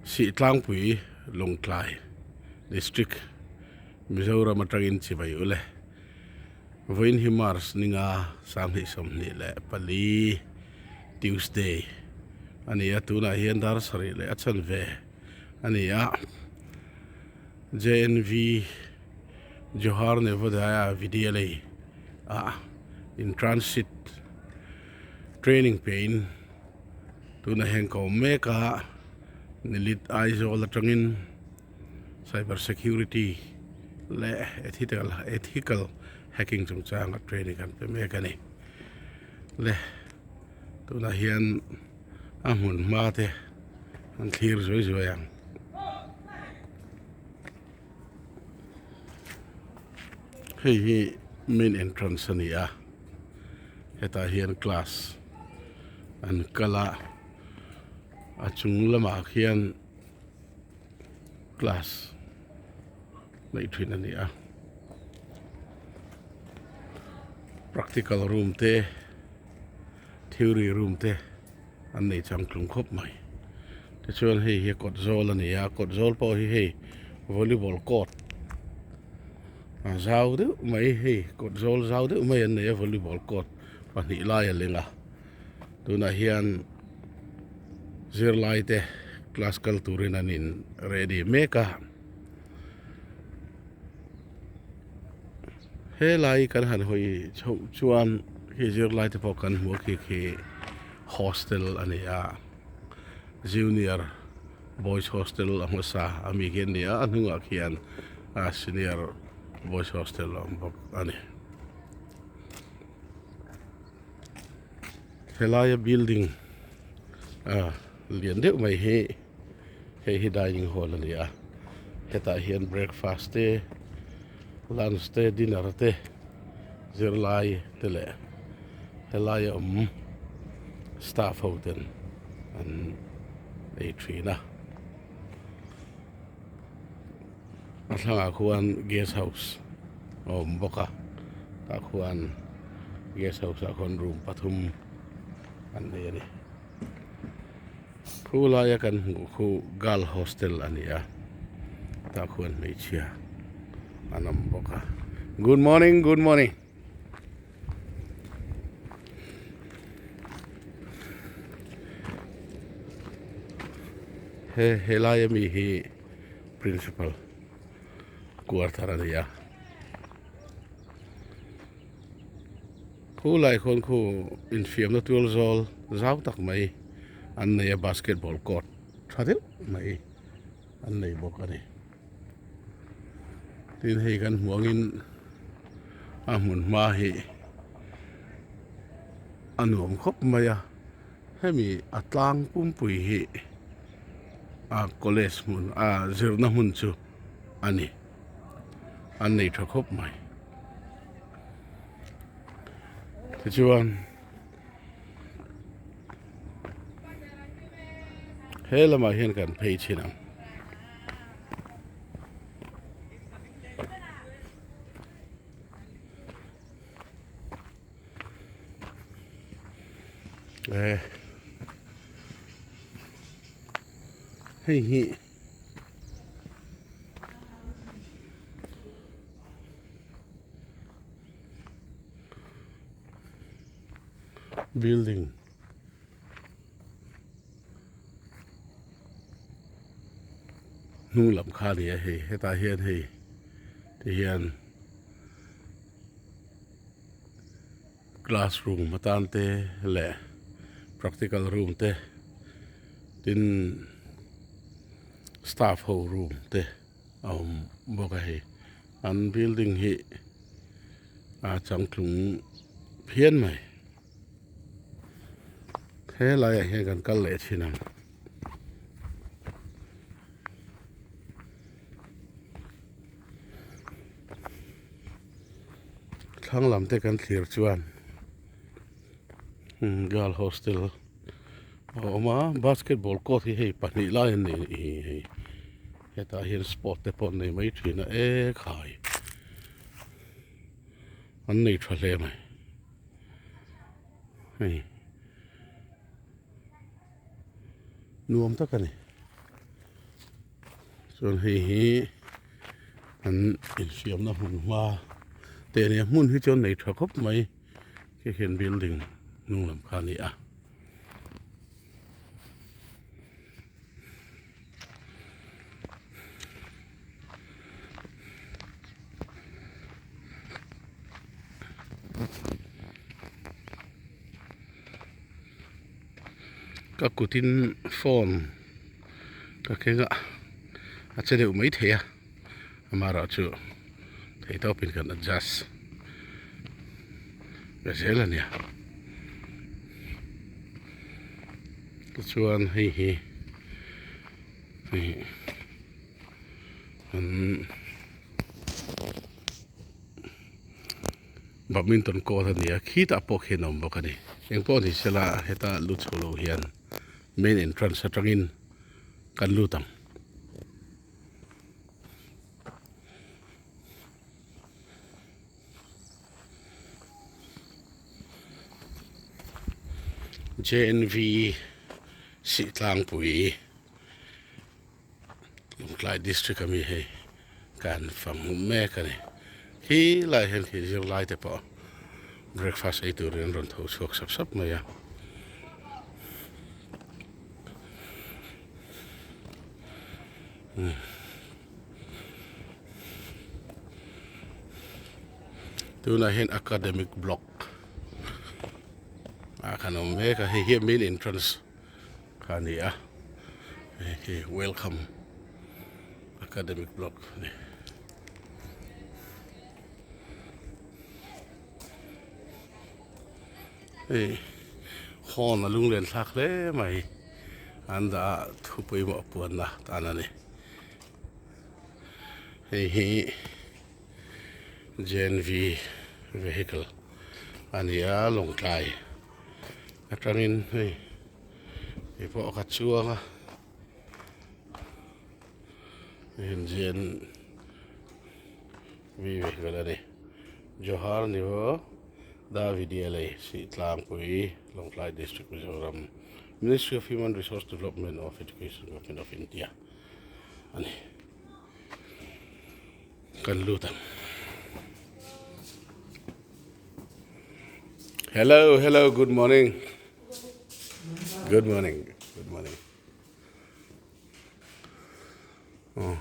Sihtlangpui Lawngtlai District Mizoram atangin chibai ule. Vawiin hi March ninga 2024 Tuesday a ni a, tunah hian dar sarih leh a chanve a ni a. JNV Johar Navodaya Vidyalay ah in transit training pein tunah hian ka awm mek a, Nilit Aizawl atangin cyber security leh ethical ethical hacking chungchanga training an pe mek a ni. Le tunah hian a hmun hma te an thlir zuai zuai ang. Hei hi main entrance a ni a, hetah hian class an kal a, a chung lamah khian class neih thin a ni a, practical room te theory room te. an nei changtlung khawp mai tichuan hei hi kawt zawl a ni a kawt zawl pawh hi hei volleyball court a zau deuh mai hei kawt zawl zau deuh mai an nei a volleyball court pahnih lai a leng a tunah hian zirlai te class kal turin an in ready mek a. Helai kan han hawi chhoh chuan khi zirlai te pawh kan hmu a khi khi hostel a ni a junior boys hostel a hmasa a mi khi an ni a a hnungah khian a senior boys hostel a awm bawk a ni. Helaia building a lian deuh mai hi hei hi dining hall a ni a hetah hian breakfast te lunch te dinner te zirlai te leh helaia awm staff ho ten an ei thin a. A thlangah khuan guest house a awm bawk a tah khuan guest house ah khuan room pathum an nei a ni khu laia kan hmuh khu girl hostel a ni a tah khuan hmeichhia an awm bawk a good morning good morning. He helai ami hi principal quarter a ni a khu lai khawn khu infiamna tual zawl zau tak mai an nei a basketball court tha deuh mai an nei bawk a ni tin hei kan hmuh angin a hmun hma hi a nuam khawp mai a. Hemi a tlang pumpui hi a college hmun a zirna hmun chu a ni an nei tha khawp mai tichuan he lamah hian kan phei chhin ang. Eh. Hei hi. Building. Hnung lam kha ni a hei hetah hian hei ti hian. Classroom atan te leh practical room te tin staff ho room te a awm bawk a hei an building hi a changtlung phian mai helaiah hian kan kal leh thin ang. Thlang lam te kan thlir chuan girl hostel a awm a basketball court hi hei pahnih lai an nei hi hei hetah hian sport te pawh an nei mai thin a e khai an nei tha hle mai hei nuam tak a ni. Chuan hei hi an infiamna hmun hma te a nia hmun hi chuan nei tha khawp mai khi khian building hnung lam kha a ni a. Ka kutin phone ka keng a a che deuh mai thei a amaherawhchu thei tawpin kan adjust ve zel a nia tichuan hei hi hei an badminton court a ni a khitah pawh khian a awm bawk a ni engpawh ni sela heta lu chho lo hian main entrance atangin kan lut ang. J_N_V Sihtlangpui Lawngtlai district ami hei kan fang mek a ni khi lai hian khi zirlai te pawh breakfast ei turin an rawn tho chhuak sap sap mai a. Tunah hian academic block ah khan a awm mek a hei hi main entrance kha a ni a hei hi welcome academic block a ni. Hei horn a lunglen thlak hle mai an dah a thu pawimawh puanna tan a ni hei hi J_N_V vehicle a ni a lawngtlai atangin hei hei pawh ka chuang a hei J_N_V vehicle a ni Johar Nivo Davidialei Sihtlangpui Lawngtlai District Mizoram Ministry of Human Resource Development of Education Government of India a ni. Kan lut ang. Hello, hello, good morning. Good morning, good morning. Oh.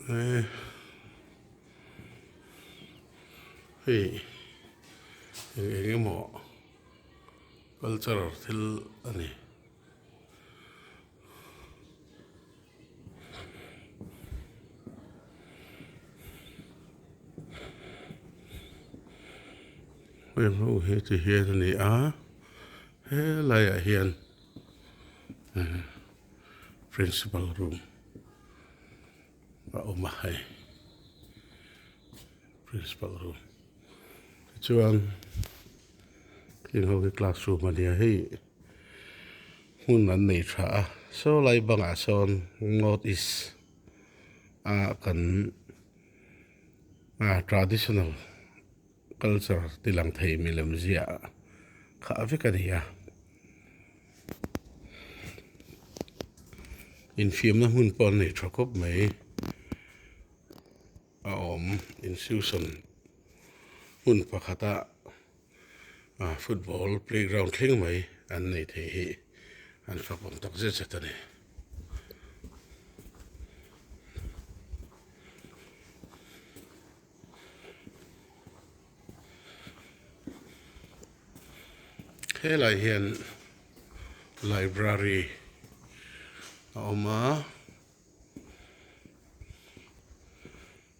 Eh. Hei eng eng emaw cultural thil a ni. Heng ho hi ti hian a ni a helaiah hian principal room a awm a hei principal room tichuan heng ho hi classroom a nia hei. Hmun an nei tha a, saw lai bangah sawn north east a kan a traditional culture ti lang thei milem ziah khah vek a ni a. Infiamna hmun pawh an nei tha khawp mai a awm institution hmun pakhata. ah football playground thleng mai an nei thei hi an fak awm tak zet zet a ni. Helai hian library a awm a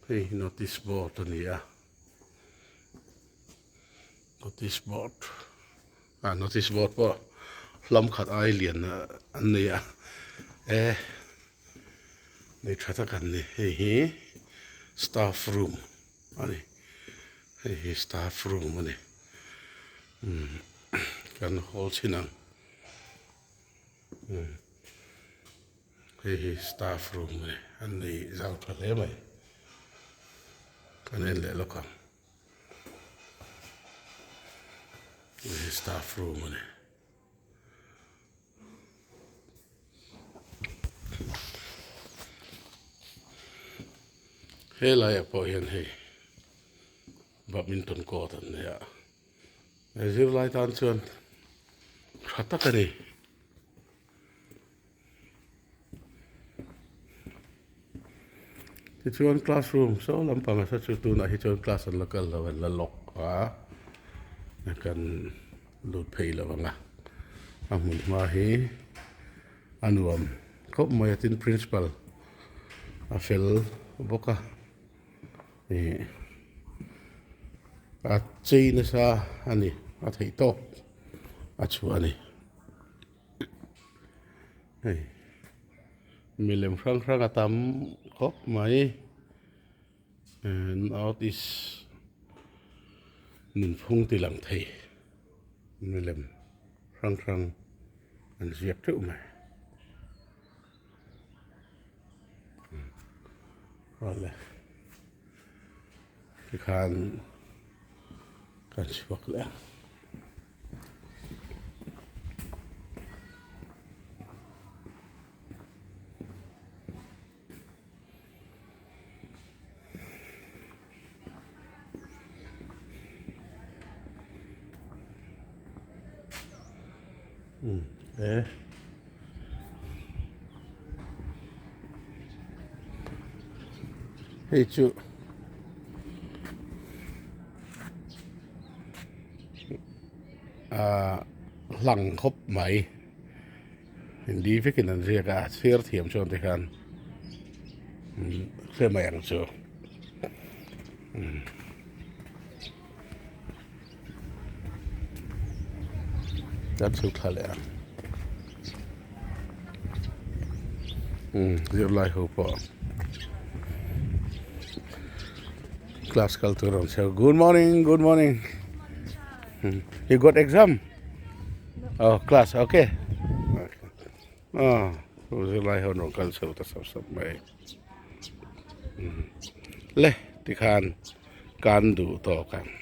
hei hi notice board a ni a. Notice board ah notice board pawh hlam khat ai lian an nei a e nei tha tak an ni hei hi staff room a ni hei hi staff room a ni umm kan hawl chhin ang umm hei hi staff room a ni an nei zau tha hle mai kan en leh lawk ang. Hei hi staff room a ni. He laiah pawh hian hei badminton court an nei a, he zirlai tan chuan tha tak a ni. Tichuan classroom saw lampang a hre chu tunah hi chuan class an la kal lo an la lock a, kan lut phei lo ang a, a hmun hma hi a nuam khawp mai a tin principal a fel bawk a ih a chei nasa a ni a theih tawk a chhuah a ni. Hei milem hrang hrang a tam khawp mai north east nunphung ti lang thei milem hrang hrang an ziak teuh mai awle tikhan kan chhuak leh a. E hei chu ah hlang khawp mai hindi vekin an ziak a chhiar thiam chuan te khan hre mai ang chu kan chhuk thla leh ang zirlai ho pawh class kal tur an chheu good morning good morning you got exam oh class okay ah zirlai ho an rawn kal chho ta sap sap mai le tikhan kan duh tawk ang.